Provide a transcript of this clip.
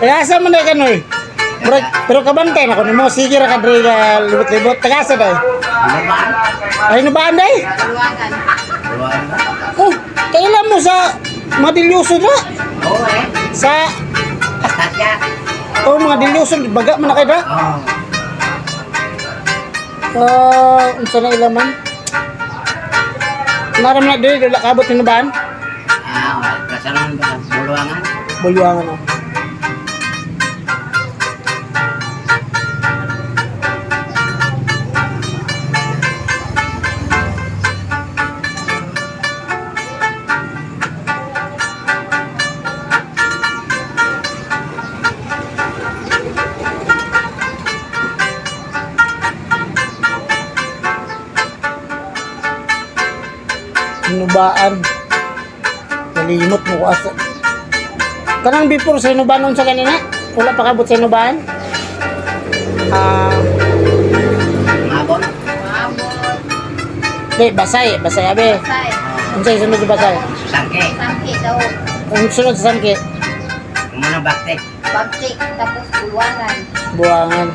Eh, asa man na ka, Noy? Murag, pero kabantay na ko nimo, sige ra ka diri ka libot-libot. Tagasa day. Ay, nabaan day? Luwangan. Oh, kailan mo sa mga Dilyoso na? Oo eh. Sa, Tatya. oh, mga Dilyoso, baga man na kayo da? Oo. Ah, unsa na ilaman? Naram na diri, dili kabot hinubaan? Ah, kasalan ba? Buluangan. Buluangan oh. Hinubaan. Nalimot mo ko asa. Kanang before sa Hinubaan unsa kanina? Wala pa kabot sa Hinubaan? Ah, Mabon. Maabot. di basay, basay abe. Basay. Unsa sunod sa basay? Sangke. Sangki daw. Ang sunod sa sangke, Muna baktik. Bagtik. Tapos luwangan. Buangan.